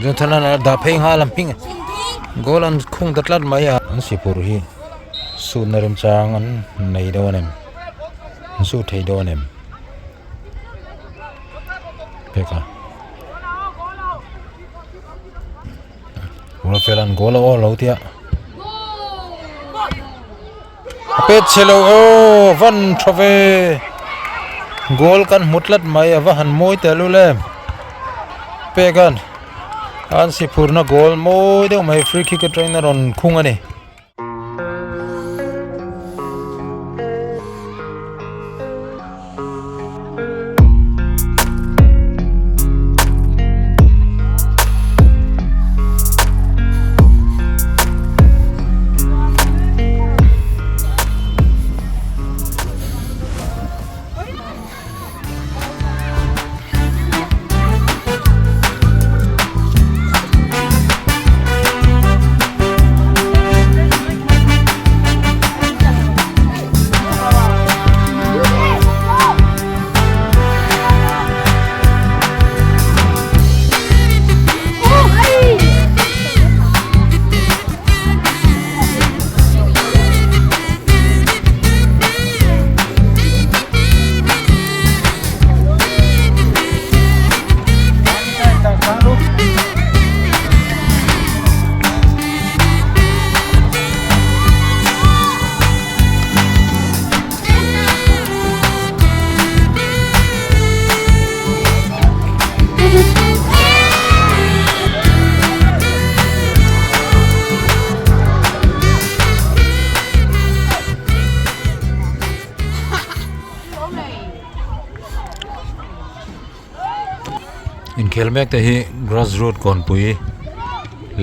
Jonathan a dah phei nghal a hming goal an khung ta tlat mai a an si phur hi sutna remchang an nei dawn em an sut thei dawn em pek a Ruatfela'n goal a aw lo tia a pet chhe lo aw van tha ve goal kan hmu tlat mai a va han mawi teh lul em pek an an si phurna goal mawi deuh mai free kick atangin a rawn khung a ni. Inkhel mek te hi grass root kawnpui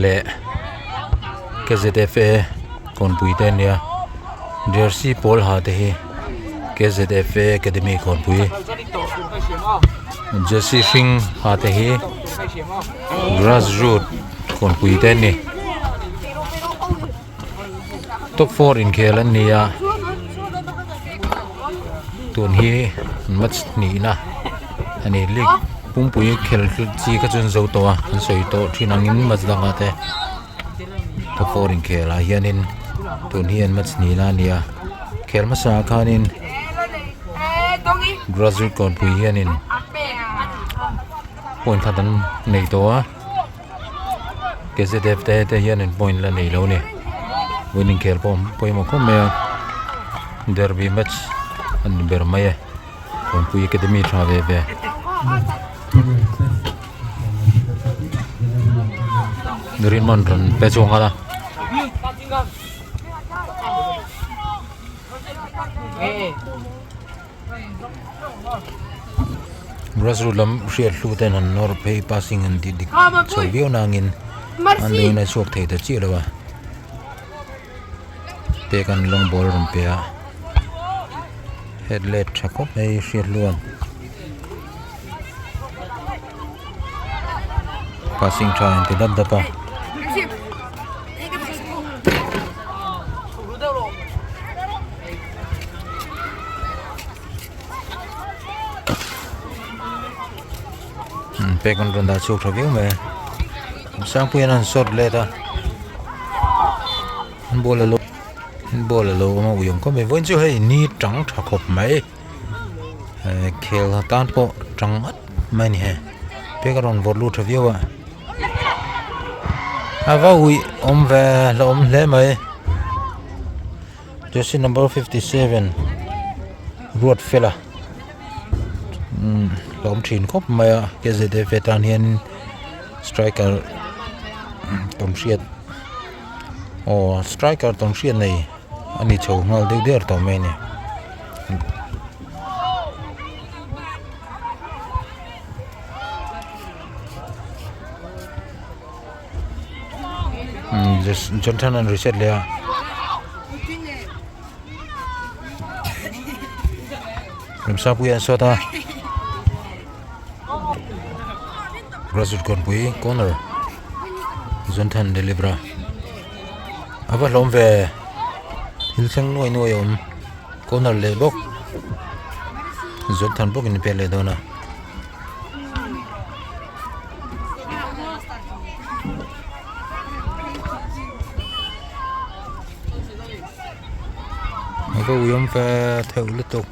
leh K_Z_F_A kawnpui te a nia jersey pawl ha te hi K_Z_F_A academy kawnpui jersey hring ha te hi grass root kawnpui te a ni top four inkhel an ni a tun hi match hnihna a ni league pumpui khel chi kha chu an zo tawh a an sawi tawh thin angin match dangah te top four inkhel ah hianin tun hi an match hnihna a ni a khel hmasa ah khanin grassroot kawnpui hianin point khat an nei tawh a. KZF te te hian in point la nei lo ni vawiin inkhel pawh pawimawh khawp mai a derby match a ni ber mai e Kawnpui academy tha ve ve. Rinman rawn pe chhuak nghal a. Grassroot lam hriat hlu ten an nawr phei passing an tih dik chho viau nangin an luin a chhuak thei ta chiah lo a pek an long ball rawn pe a head let tha khawp mai hriat hluan passing tha in ti dap dap a. Pek an rawn dah chhuak tha viau mai a Sangpuia'n a han shot let a ball a lo ball a lo awm a ui awm khawp mai vawiin chu hei ni tang tha khawp mai khel tan pawh tang ngawt mai a ni hei pek a rawn vawrh lut tha viau a a va ui awm ve hlauhawm hle mai. Jersey number 57 ruat fela hlawm thin khawp mai a KZF tan hian striker tawnhriat aw striker tawnhriat nei a ni chho nghal deuh der tawh mai a ni. Johnson an reset leh a Remsangpuia an sawt a grassroot kawnpui corner Johnson deliver a a va hlawm ve thil thleng nuai nuai a awm corner leh bawk Johnson bawkin a pek leh dawn a. Va uiawm ve theuh lutuk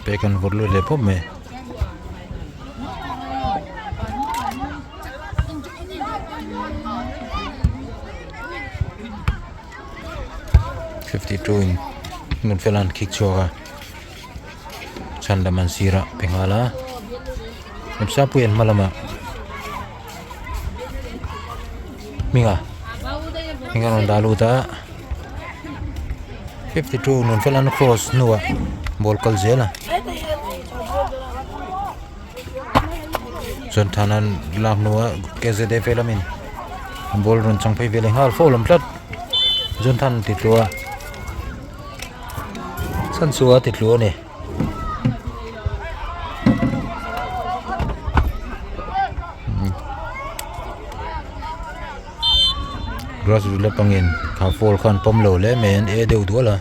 pek an vawrh lut leh pawp mai. 52 in hmun fel an khik chhuak a chhan lam an sirah pe nghal a remsangpui an hma lamah hminga hminga rawn dah lut a 52 nun fel an cross hnuah ball kal zel a chuan thana an lak hnuah K Z F lamin ball rawn chang phei ve leh nghal fo lam tlat Johnathan ti tlu a chhan chu a ti tlu a ni. Grass root lampangin kha foul khan pawm lo hle mai an e deuh dual a.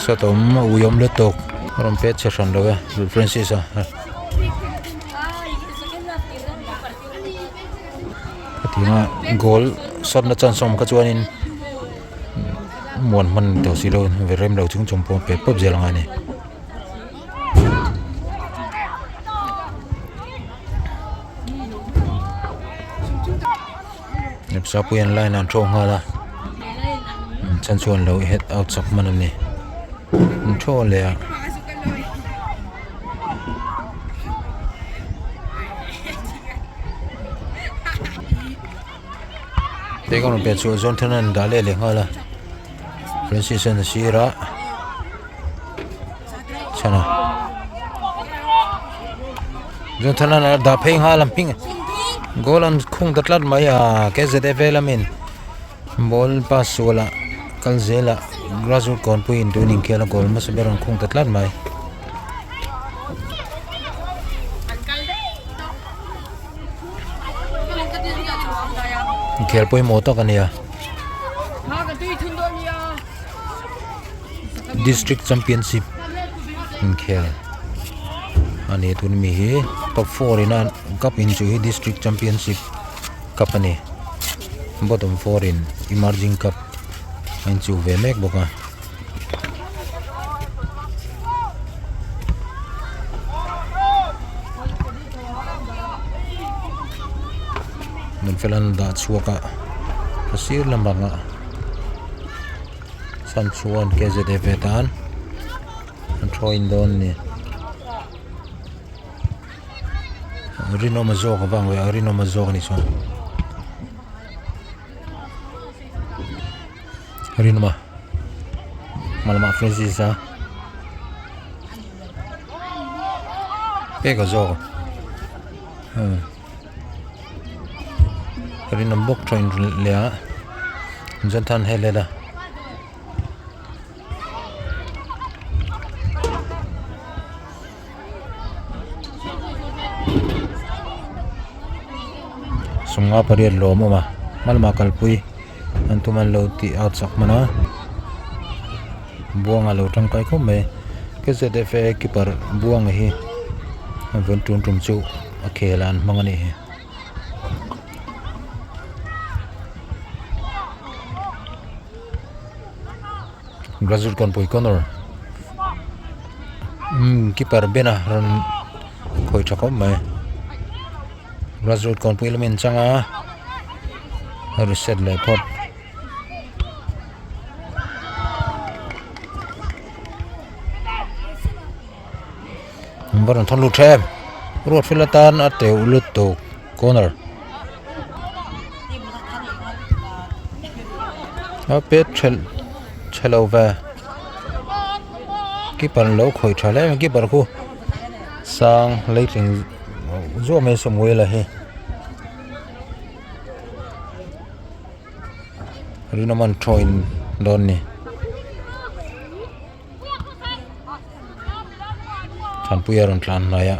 Sawtawm a uiawm lutuk a rawn pet chhe hran lo e Francis a hetianga goal shot na chance awm kha chuanin muan hman tawh si lo ve rem lo chung chung pawh pet pawp zel angai a ni. Sapui an line an thawh nghal a chhan chu an lo head out chak hman a ni an thawh leh a. Pek a rawn pian chhuah zawn then an dah leh leh nghal a Francis an a sir a chhan a Jonathan a dah phei nghal a hming goal an khung ta tlat mai a K Z F A lamin ball pass sual ah kal zel ah grassroot kawnpui in tun inkhel a goal hmasa ber an khung ta tlat mai. Inkhel pawimawh tak a ni a district championship inkhel a ni tun mi hi top 4 in a cup in chu hi district championship cup a ni bottom 4 in emerging cup a inchuh ve mek bawk a. Nunfel an dah chhuak a a sir lampangah chhan chuan K Z F tan an thaw in dawn a ni rinawma zawk avang leh rinawma zawk a ni chuan rinawma hma lamah Francis a pek a zawk rinawm bawk tawh in leh a Johnathan hei let a. Sawmnga pariat lawm awm a hma lamah kalpui an tum an lo tih a chak hman a buanga lo tangkai khawp mai K Z F A keeper buanga hi a vawn tum tum chu a khel ah an hmang a nih hi. Brazil kawnpui corner umm keeper bena rawn khawi tha khawp mai Brazil kawnpui lamin chang a a reset leh phawt. An va rawn thawn lut tha em ruat fel atan a teuh lutuk corner a pet thelh tha lo ve keeper an lo khawih tha hle mai keeper khu sang leitling zuah mai samuel a hi rinawm an thaw in dawn ni. Thanpui a rawn tlan hnai a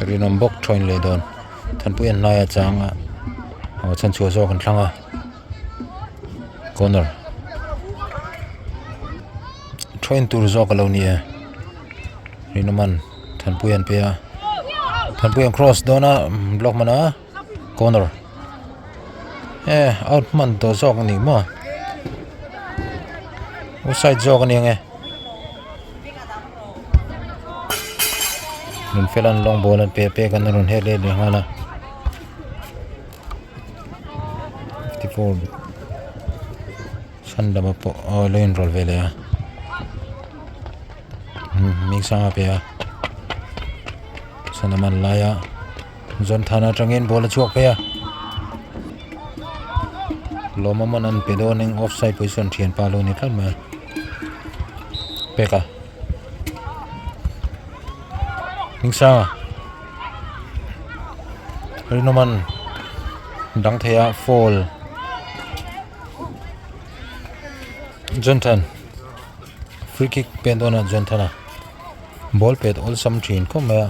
rinawm bawk thawn leh dawn Thanpui a hnai a chang a aw chhanchhuah zawk an thlang a corner thawn tur zawk a lo ni e rinawm an Thanpui an pe a Thanpui an cross dawn a block hman a. Corner e out hman tawh zawk a ni maw offside zawk a ni ang e rawn fel an long ball an pe pek an rawn her let leh nghal a 54 chhan lama pawh aw lo inrawlh ve leh a hming sang a pe a chhan a man lai a. Zawnthana atangin ball a chhuak phei a lawm a an pe dawn eng offside position thianpa lo ni tlat mai peka Hmingsanga Rinawman dang thei a foul Johnson free kick pen dawn a Johnson a ball pet awlsam thin khawp mai a.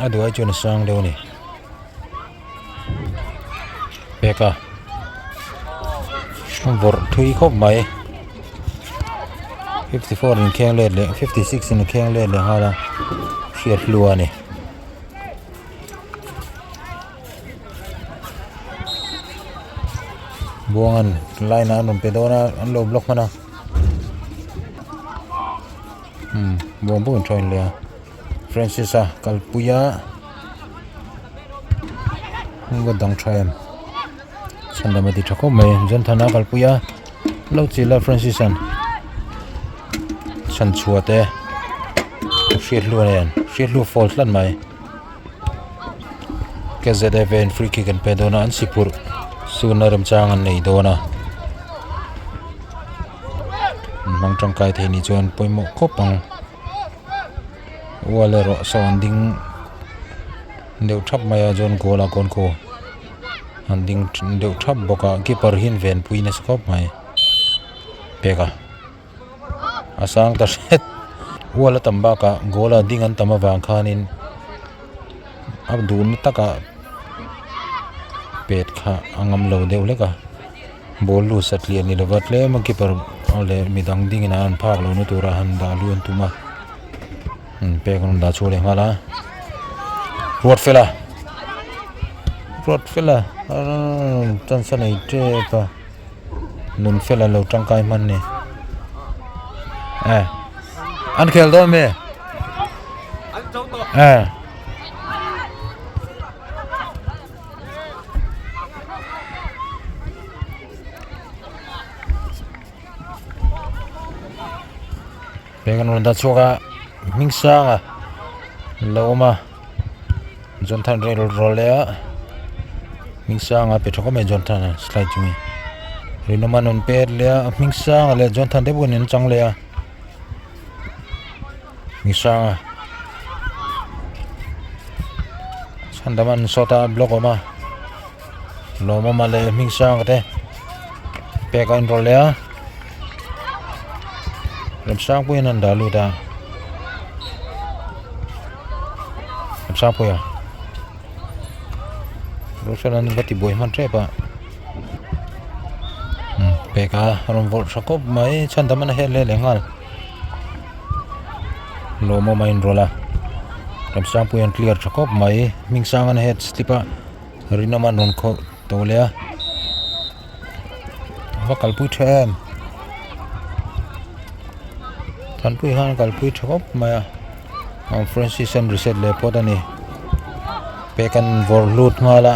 A duai chuan a sang deuh a ni pek a vawrh thui khawp mai 54 in kheng let leh 56 in kheng let leh nghal a hriat hlua a ni. Buangan line ah an rawn pe dawn a an lo block hman a umm buang pawh in thawn leh a Francis a kalpui a va dang tha em chhandam a ti tha khawp mai Jonathan a kalpui a lo chilh a Francis an chhanchhuah te hriat hlu nen hriat hlu fall tlat mai. KZF in free kick an pe dawn a an si phurh sunna remchang an nei dawn a an hmang tangkai thei nih chuan pawimawh khawp ang wall erawh saw an ding deuh thap mai a chuan goal ah kawn khu an ding deuh thap bawk a keeper hian venpui nasa khawp mai pek a. A sang ta hret hual a tam bakah goal a ding an tam avang khanin a duhna takah pet kha a ngam lo deuh hlek a ball lut satliah ni lova tlem a keeper leh midang dingin an phak lohna tura han dah luh an tum a pek an rawn dah chhuak leh nghal a ruat fel a ruat fel a chance a nei tep a. Nun fel a lo tangkai hman ni eh an khel dawn mi eh peng an rawn dah chhuak a hming sang a lo awm a Johnathan rel rawl leh a hming sang a pe tha khawp mai Johnathan a slide chungin rinawm a rawn pet leh a hming sang a leh Johnathan te pawhin an chang leh a hming sang a chhandam an sawt a block a awm a lawmawm a leh hming sang te pek a inrawlh leh a Remsangpuiin an dah lut a Remsangpuia Roshan an va ti buai hman tep a pek a rawn vawrh tha khawp mai chhan dam an hel leh leh nghal lawmawm a inrawlh a Remsangpuia an clear tha khawp mai Hmingsanga an head slip a Rinawm an rawn khawh tawh leh a va kalpui tha em thanpui hian a kalpui tha khawp mai a aw Francis an reset leh phawt a ni pek an vawrh lut nghal a.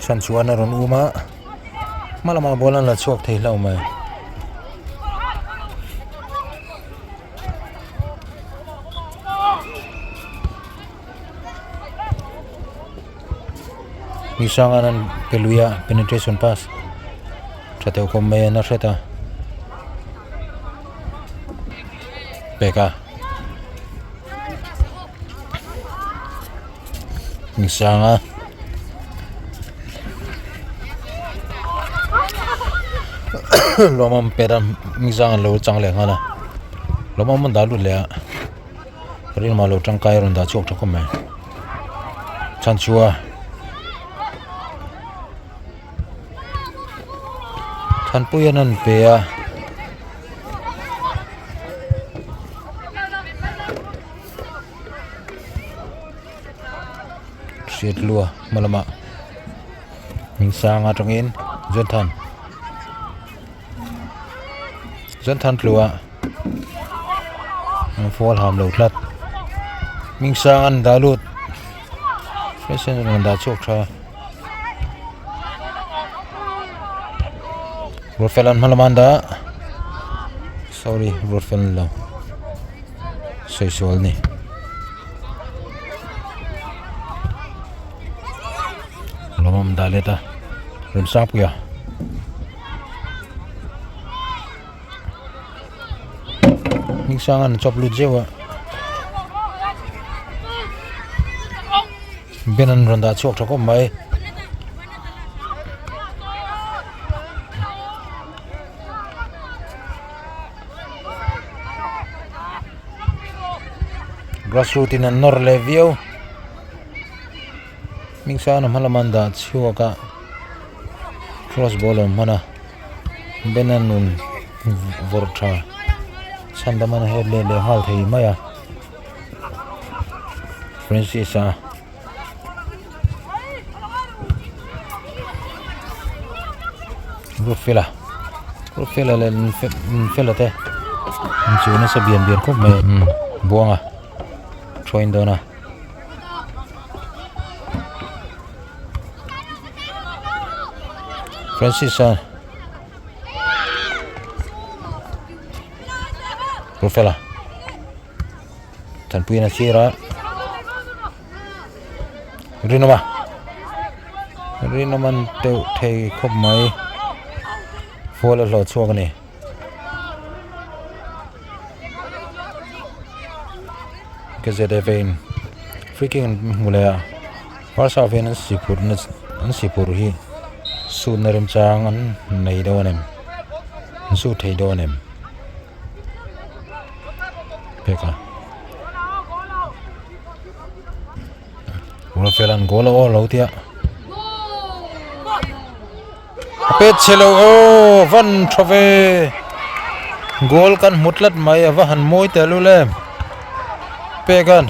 Chhan chuan a rawn um a hma lamah ball an la chhuak thei hlauh mai. Mi hrang an pe lui a penetration pass tha deuh khawp mai an a hret a pek a. Mi sang a lawmawm pet a mi zang an lo chang leh nghal a lawmawm an dah lut leh a. Rinawma lo tangkai a rawn dah chhuak tha khawp mai chhan chu a Thanpui an rawn pe a. Hriat lua hma lamah hming sang atangin Jonthan Jonthan tlua an fall ham lo tlat hming sang an dah lut fashion an dah chhuak tha Ruatfel an hma lamah an dah sorry Ruatfel ni lo. Sawi sual ni. Lawmawm dah let a Remsangpuia. Hmingsanga an chawp lut zeuh a. Ben an rawn dah chhuak tha khawp mai. Grassroot in an nawr leh viau hming sang hma lama an dah chhuak a cross ball a awm hman a ben a nun vawrh tha chhan dam a het leh leh nghal thei mai a Francis a. Rutfela Rutfela leh Nunfela te an chu nasa bian bian khawp mai umm buanga thuain dawn a. Francis a Rutfela Tanpuiin a thlir a. Rinawma Rinawma an deuh thei khawp mai phone a hlawh chhuak a ni. K z f a in free kick an hmu leh a first half hian an si phurh na an si phurh hi sut na remchang an nei dawn em an sut thei dawn em pek a. Ruatfela'n goal a aw lo tia. A pet chhe lo aw van tha ve. Goal kan hmu tlat mai a va han mawi teh lul em. Pekan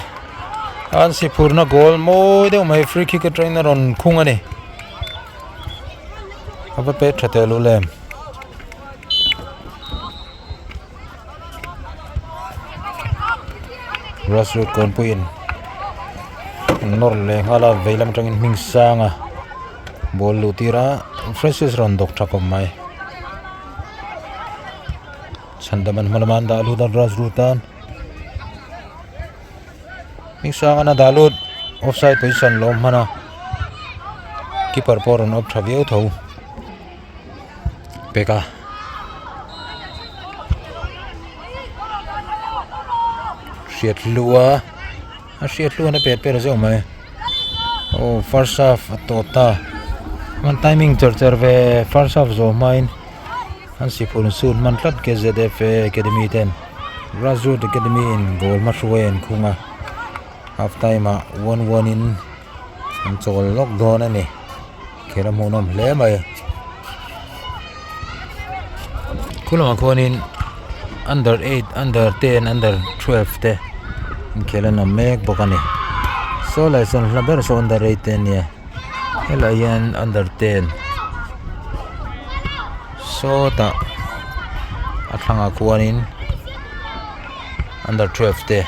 an si phurna goal mawi deuh mai free kick atangin a rawn khung a ni. A va pet tha teh lul em. Grassroot kawnpuiin an nawr leh nghal a vei lam atangin hming sang a ball luh tir a Francis rawn dawk tha khawp mai chhandam an hma lama an dah lut a grassroot tan hming sang an a dah lut offside position lo awm hman a keeper pawh a rawn awp tha viau tho. Pek a. Hriat hlua a hriat hluan a pet per zeuh mai aw first half a tawp ta hman timing char char ve first half zawh hmain an si phun sun hman tlat K_Z_F_A academy ten grassroot academy in goal hmahruai an khung a half time ah 1-1 in an chawl lawk dawn a ni. Khel a hmuhnawm hle mai khulangah khuanin under eight under ten under twelve te inkhel an awm mek bawk a ni saw lai sawn hla ber saw under eight te ania helaiah hian under ten sawtah a thlangah khuanin under twelve te.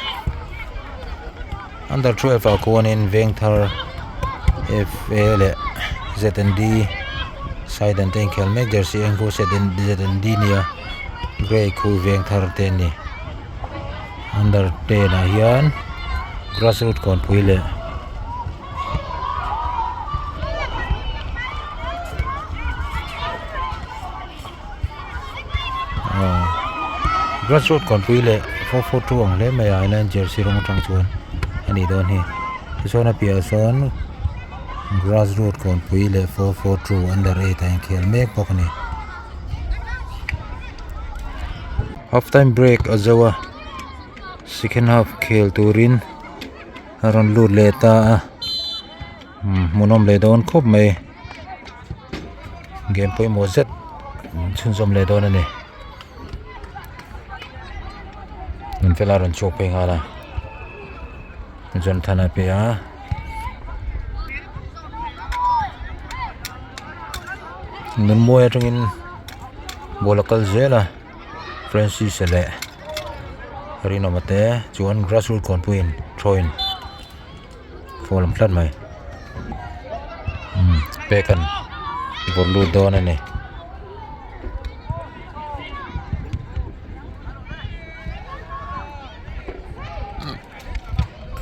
Under 12 ah khuanin Vengthar F_A leh Z_N_D side an te inkhel mek jersey eng khu Z_N_D nia grey khu Vengthar te an ni under 10 ah hian grassroot kawnpui leh aw grassroot kawnpui leh 442 ang hle mai ah hian jersey rawng atang chuan a nih dawn hi tichuan a piahah sawn grassroot kawnpui leh 442 under 8 a inkhel mek bawk a ni half time break a zo a. Second half khel turin a rawn lut leh ta a hmuhnawm leh dawn khawp mai game pawimawh zet chhunzawm leh dawn a ni Nunfela rawn chhuak phei nghal a Jonathan a pe a. Nunmawi atangin ball a kal zel a Francis a leh Rinawma te chuan grass root kawnpuiin thawin foul ang tlat mai umm pek an vawrh lut dawn a ni.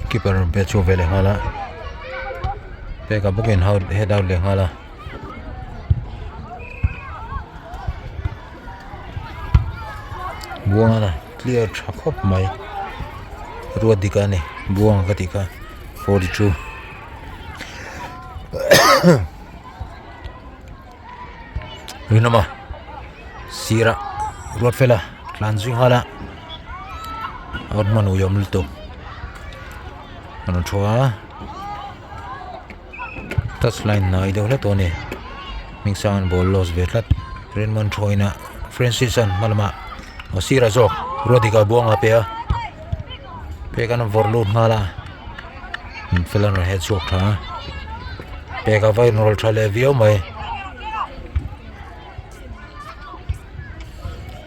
Keeper rawn pet chhuak ve leh nghal a pekah bawkin head out leh nghal a. Buanga clear tha khawp mai ruat dik a ni buanga ka tih kha 42 Rinawma sirah ruat fela tlan zui nghal a a rawn hman ui awm lutuk a rawn thu a touch line hnai deuh hlek tawh a ni Hmingsang ball lost ve tlat Raymond Thawina Francis an hma lamah aw sirah zawk Ruatdika buanga pe a pek an vawrh lut nghal a fel an rawn het chhuak tha a pek a va inrawlh tha leh viau mai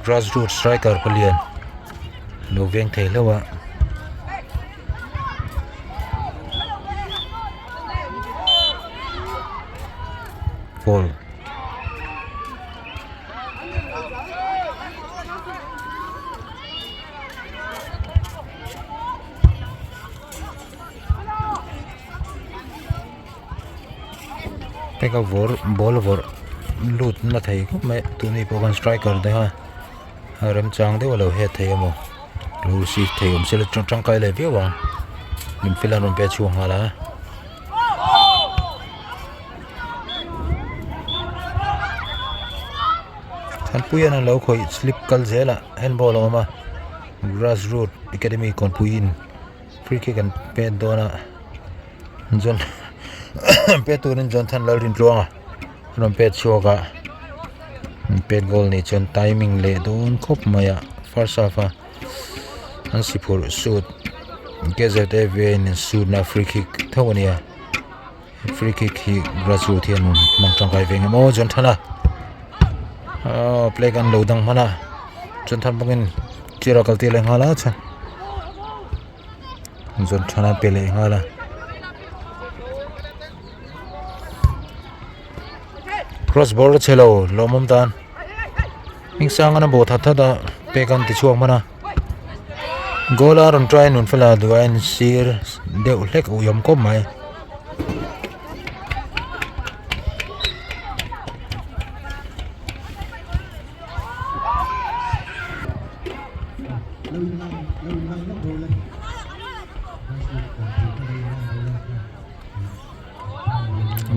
grass root striker palian lo veng thei hlauh a. Ball peka vawr ball vawrh lut na thei khawp mai tuni pawh khan striker te kha a remchang deuh a lo het thei emaw lo receive thei awm se la tangkai leh viau ang infield an rawn pet chhuak nghal a. Thanpuia'n a lo khawih slip kal zel a handball a awm a grass root academy kawnpuiin free kick an pet dawn a John pet turin Johnson Lalrintluanga a rawn pet chhuak a an pet goal nih chuan timing leh dawn khawp mai a first half a an si phurh suit K_Z_A_V a in suit na free kick tho a nia free kick hi grass root hian hmang tangkai ve ngem aw Johnson a aw play kan lo dang hman a Johnson bawkin chair a kal tir leh nghal a chuan Johnson a pe leh nghal a cross ball a chhe lo lawmawm tan Hmingsang an a bawh that that a pek an ti chhuak hman a goal a rawn try nun fela duh a en sir deuh hlek ui awm khawp mai.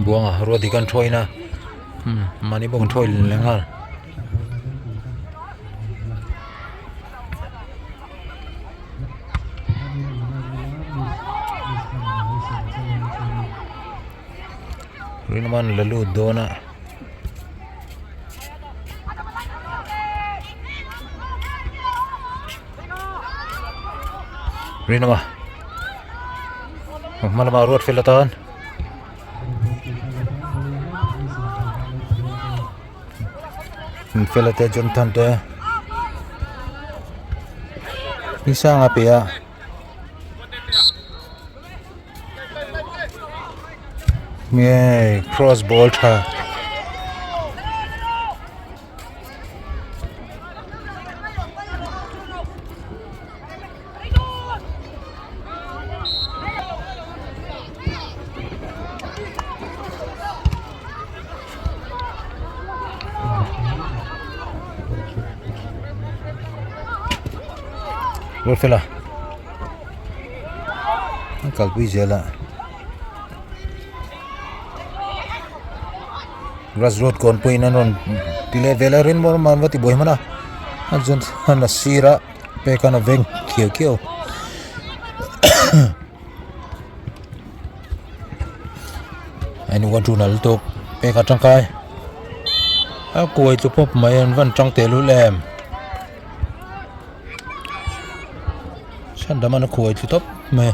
Buanga ruat dik an thawi na mahni pawh kan thawi leh nghal. Rinawman la lut dawn a. Rinawma hma lamah ruat fel atan. Fela te Jonathan te ni sanga pe a nge cross ball tha. Ruatfela an kalpui zel a grass road kawn pawhin an rawn ti leh vel a rinmawr man va ti buai hman a a chuan a sirah. Pek an a veng khiau khiau. Ain one two nal lutuk pek a tangkai a kuai tlu pawp mai an van tang teh lul em chhan dam an kuai tlu tawp mai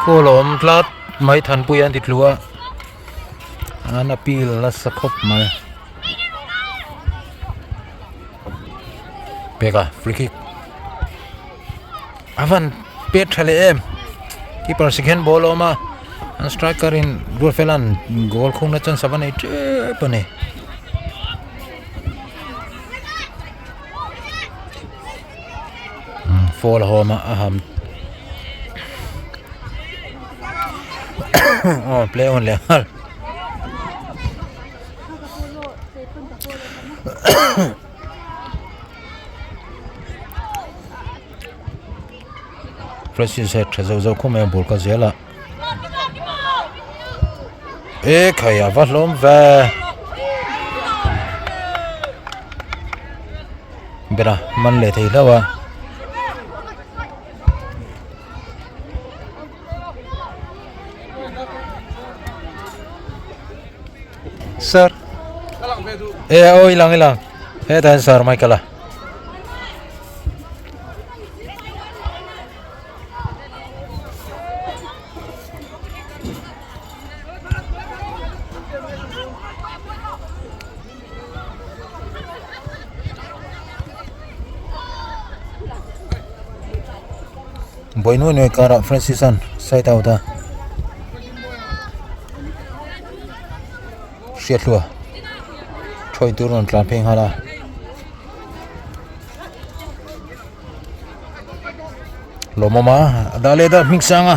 Phul a awm tlat mai thanpui an ti tlu a an appeal nasa khawp mai pek a free kick a van pet tha leh em keeper second ball a awm a an striker in Ruatfela'n goal khungna chance a va nei tep a ni. Fall a hawm a a ham aw play on leh nghal Francis he tha zo zo khawp mai a ball kha zel a e khai a va hlawm ve bera man leh thei hlauh a. Sir e aw i lang i lang hetah hian sir Michael a. Buai nuai nuai karah Francis an side out a hriathlua thawi tur rawn tlan phei nghal a. Lawmawm a a dah leh dah hming sang a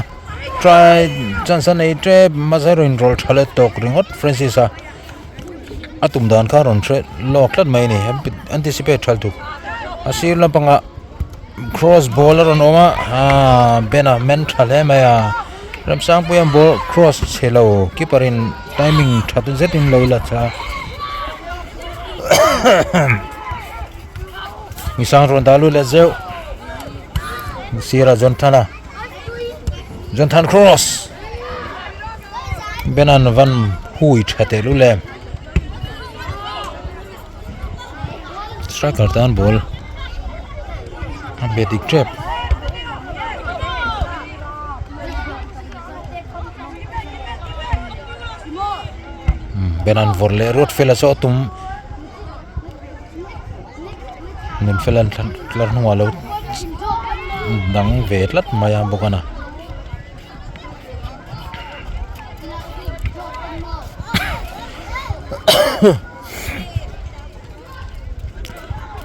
try chance a nei tep mahse rawn inrawlh tha leh tawk ringawt Francis a a tum dan kha rawn hre lawk tlat mai a ni anticipate tha lutuk a sir lampangah cross ball a rawn awm a aaa Ben a men tha hle mai a Remsangpuia ball cross chhe lo keeper in timing tha zetin lo la tha. Misang rawn dah lut leh zeuh sirah Johnthana Johnthana cross Benan van hui tha teh lul em striker tan ball a bet dik tep Benan vawrh leh ruat fel a chu a tum. Nun fel an tlar hnungah lo dang ve tlat mai a bawk a na.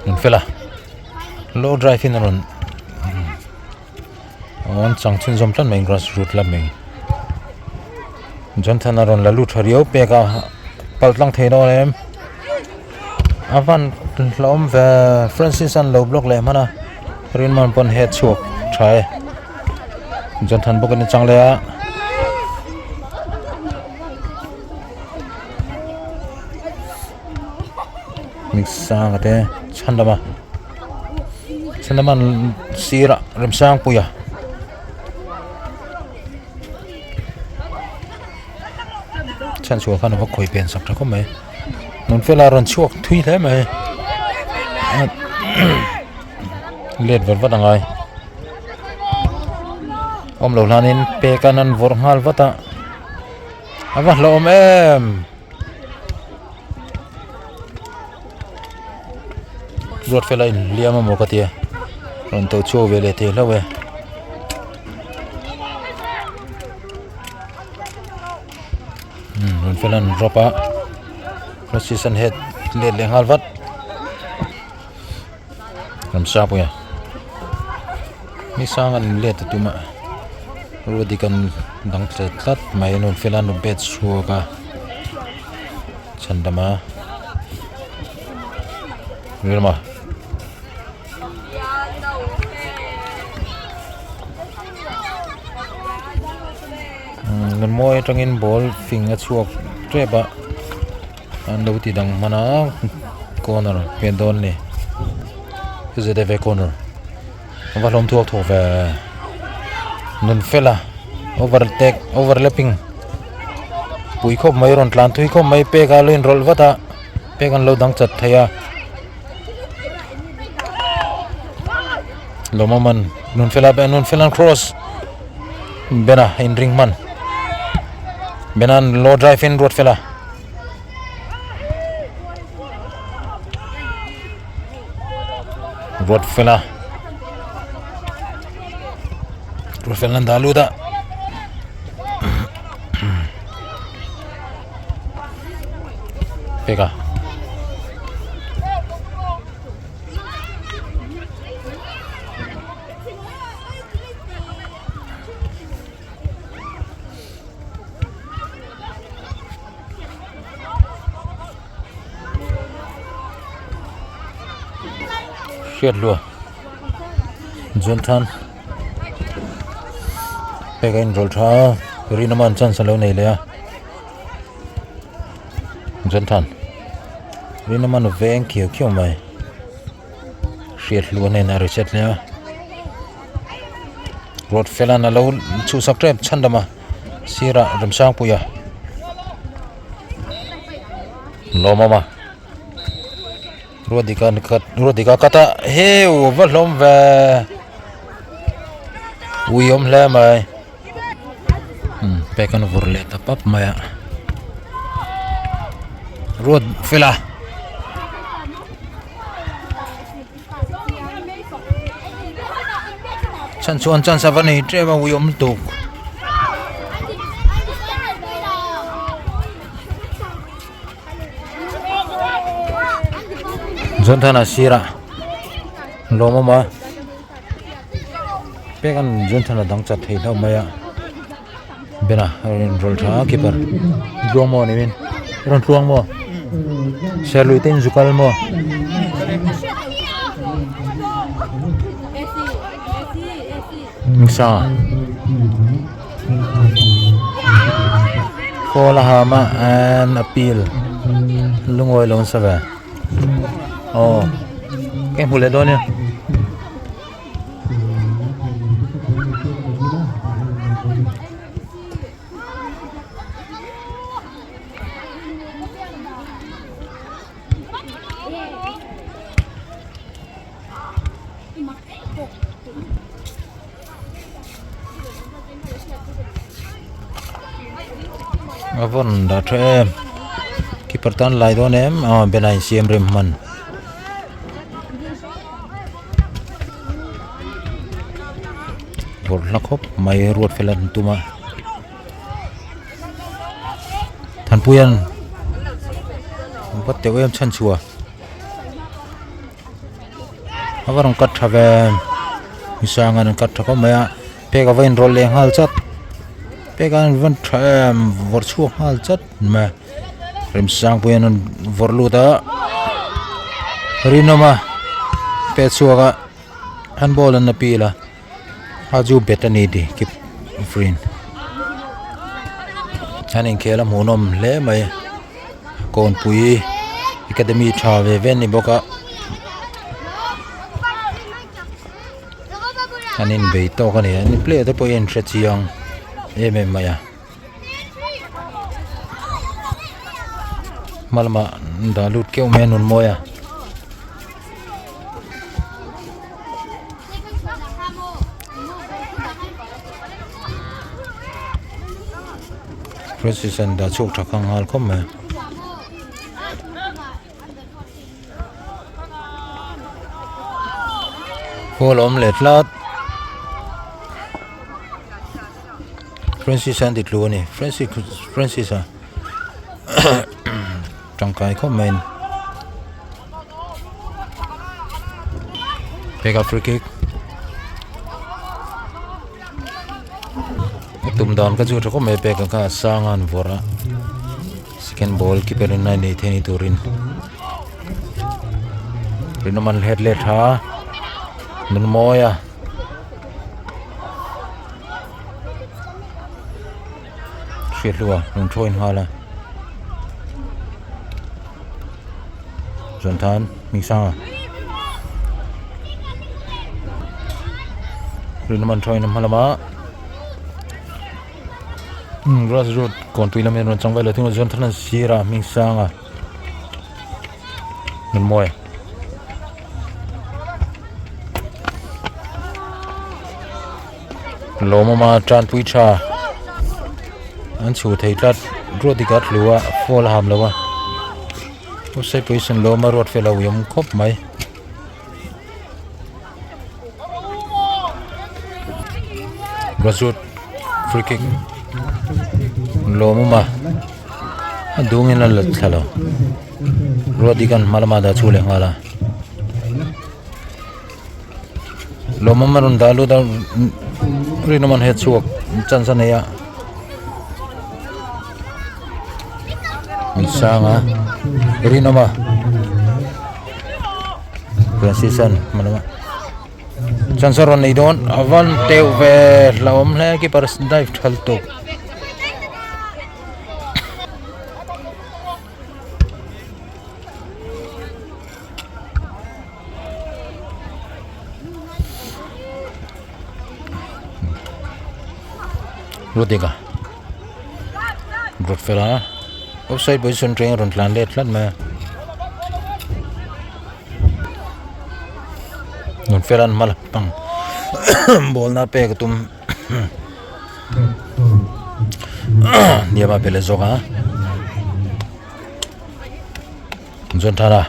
Nun fel a low drive in a rawn awn chang chhunzawm tlat mai grass root lam in Johnson a rawn la lut tha riau pek a pal tlang thei dawn em a van hlauhawm ve Francis an lo block leh hman a Rinman pawn head chhuak tha e Johnson bawk in a chang leh a. Mingsanga te chhan lama chhan lama an sirah Remsangpuia chhan chhuah khan a va khawi pen sak tha khawp mai Nunfela a rawn chhuak thui hle mai let vat vat a ngai awm loh hlanin pek an an vawrh nghal vat a a va hlauhawm em. Ruat fela inhliam amaw ka tia rawn to chhuak ve leh thei hlauh e. Rawn fela an drop a Francis an head let leh nghal vat Ramsangpuia ni sang an let a tum a Ruatdik an dang tlat tlat mai a rawn fela an rawn bet chhuak a. Chhandama Rilma Nunmawi atangin ball fing a chhuak tep a an lo ti dang hman a corner pet dawn a ni Z F A corner a va hlawm thuak thuak ve Nunfela overtake overlapping pui khawp mai rawn tlan thui khawp mai pek a lo inrawlh vat a pek an lo dang chat thei a. Lawmaman Nunfela ben Nunfela cross bena in ring hman benan low drive in Ruatfela Ruatfela Ruatfela an dah lut a peka. Hriat lua Jonathan pek a inrawlh tha a Rinawma chance a lo nei leh a Jonathan Rinawma veng khiau khiau mai. Hriat hlu a hnenah a reset hle a ruat felan a lo chhuhsak tep chhan dam a sirah Remsangpuia lawm awm a ruat dika ruat dika cut a heu va hlawm ve ui awm hle mai pek an vur leh ta pap mai a ruat fela. Chhan chuan chance a va nei tep a ui awm lutuk. Jonathan-a sirah lawm awm a pek an Jonathan-a dang chat thei hlauh mai a Bena a rawn inrawlh tha a keeper tluang maw ni min rawn tluang maw serlui te in zu kal maw. Sa Call a ham a and appeal lungawi lo nasa ve aw ka hmu leh dawn nia. A vawn dah tha em keeper tan lai dawn em aw bena insiam rem hman. Vawrh hla khawp mai ruat fel an tum a Thanpuia'n va teuh em chhan chhuah. A va rawn cut tha ve misang an cut tha khawp mai a pek a va inrawlh leh nghal chat pek a van tha em vawrh chhuak nghal chat mai a remsang pawh hian an vawrh lut a rinawm a pet chhuak a handball an appeal a a chu bet a ni tih keep free an inkhel a hmuhnawm hle mai. Kawnpui academy tha ve ve a ni bawk a an inbei tawk a ni an player te pawh hi an hre chiang em em mai a hma lamah dah lut keuh mai a nun mawi a. Precision dah chhuak tha kha nghal khawp mai. Ball a awm leh tlat. Francis an ti tlu a ni Francis Francis a tangkai khawp mai a ni. Peka free kick. A tum dan kha chu tha khawp mai pek ang kha a sang a an vawrh a second ball keeper in a nei thei ni turin rinawm an hlet let tha nun mawi a. Hriathlua rawn thawi nghal a Zawnthan Hmingsanga rinawm an thawi hma lamah grass root kawnpui lam hian rawn chang vel a thung a Zawnthan an sirah Hmingsanga Nunmawi. Lawmawma tanpui tha an chhu thei tlat ruat dik a tlu a fall a ham lo a offside position lawma ruat fel a ui awm khawp mai. Grassroot free kick lawmawma a dungin a la thla lo ruat dik an hma lama dah chhuah leh nghal a. Lawmawm a rawn dah lut a rinawm an het chhuak chance a nei a min sang a rinawm a Francis an hma lama chance a rawn nei dawn a van teuh ve hlauhawm hle keeper dive tha lutuk. Rudika Rut fela offside position atangin a rawn tlan let tlat mai a rawn fela an hma lam pang ball na pek a tum hniam a pe leh zawk a. Johnthana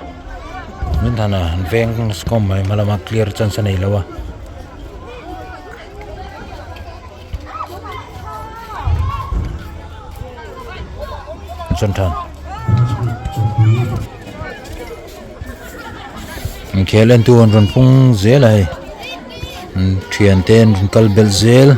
Johnthana an veng nasa khawp mai hma lama clear chance a nei lo a Johnthana inkhel en tu an rawn pung zel a hei thian te an rawn kal belh zel.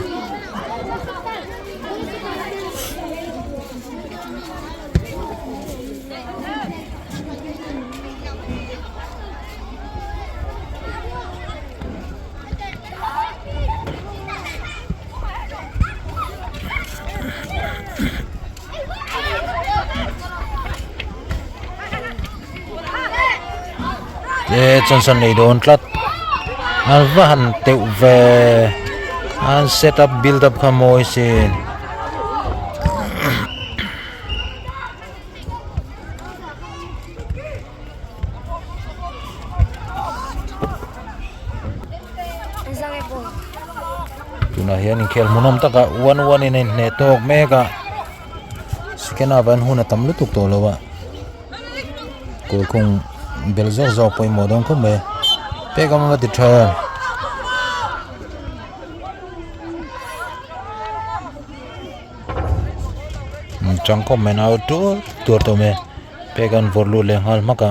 Te chance an nei dawn tlat an va han teuh ve an set up build up kha mawi sin. Tunah hian inkhel hmuhnawm takah 1-1 in a inhneh tawk mek a second half ah hian hun a tam lutuk tawh lo a goal khung bel zawk zawk pawimawh dawn khawp mai a pek a va ti tha em. Chang khawp mai nau tuar tuar tawh mai pek an vawrh lut leh nghal hmak a.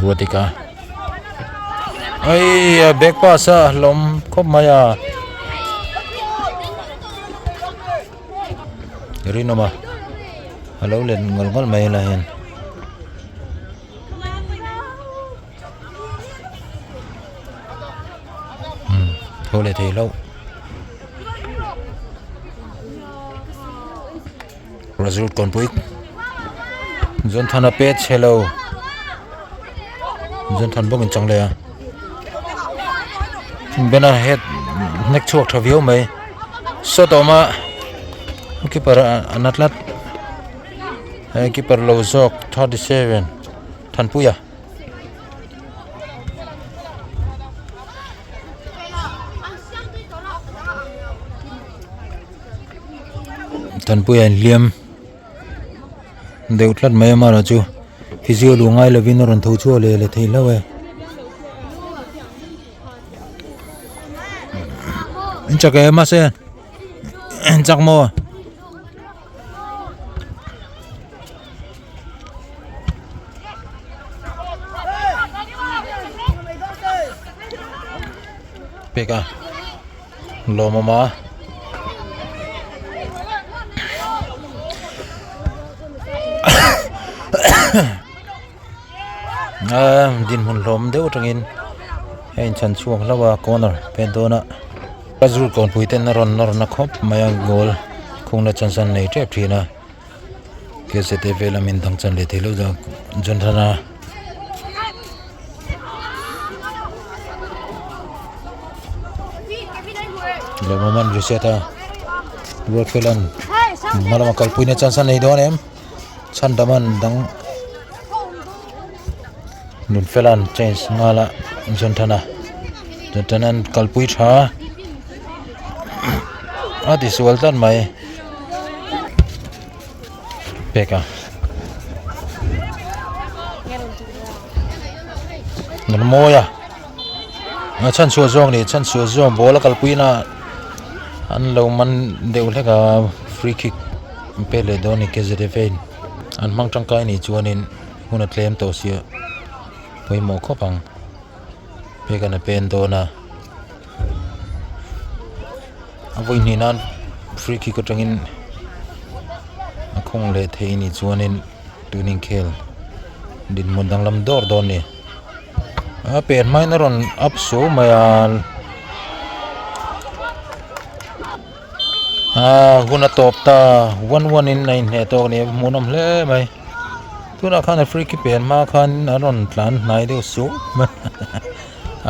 Ruatika ai a back pass a hlawm khawp mai a rinawm a a lo let ngawlh ngawlh mai helai hian. Tho leh thei hlauh. Brazil tawnpui Johnthana pet chhe lo Johnthana bawk in chang leh a Bena head hnek chhuak tha viau mai shot a awm a keeper a na tlat he keeper lo zawk 37 Thanpuia. Thanpuia inhliam deuh tlat mai a amaherawh chu physio luh ngai lovin a rawn tho chhuak leh leh thei hlauh e. In chak em mahse in chak maw? Pek a lawmawm a dinhmun hlawm deuh atangin a inchhan chhuak hlauh a corner pen dawn a. Azul kawnpui ten a rawn nawr na khawp mai a goal khungna chance an nei tep thin a K Z F lamin dang chan leh thei lo Jonathan-a Lawmawm an reset a Ruatfela'n hma lama kalpuina chance a nei dawn em Chhandama'n dang Nunfela'n change nghal a Jonathan-a Jonathan-a'n kalpui tha a tisual tlat mai pek a nun mawi a a chhan chhuah zawk ni chhan chhuah zawk ball a kalpui na an lo man deuh hlek a free kick an pek leh dawn a ni K Z F in an hmang tangkai anih chuanin hun a tlem tawh sia pawimawh khawp ang pek an a pen dawn a a vawi hnih nan free kick atangin a khawng leh thei anih chuanin tun inkhel dinhmun danglam dawr dawn a ni a pen hmain a rawn up suau mai a ah hun a tawp ta one one in a inhneh tawk a ni a hmuhnawm hle mai tunah khan a free kick pen hma khan a rawn tlan hnai deuh suau mai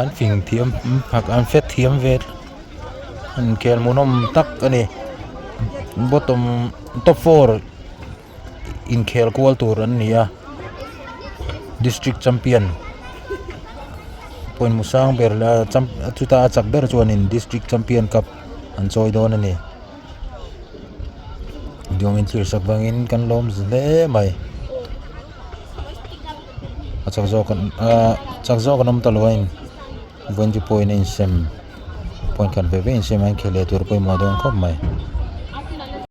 an fing thiam phak an fet thiam ve tlat. Inkhel hmuhnawm tak a ni bottom top four inkhel kual tur an ni a district champion pawimawh sang ber la champ chuta a chak ber chuanin district champion cup an chawi dawn a ni duangin thlir sak vangin kan lawm hle mai a chak zawk an ahh chak zawk an awm ta lo a in. Vawiin chu pawhin a insem point khat ve ve insem a inkhel leh tur pawimawh dawn khawp mai.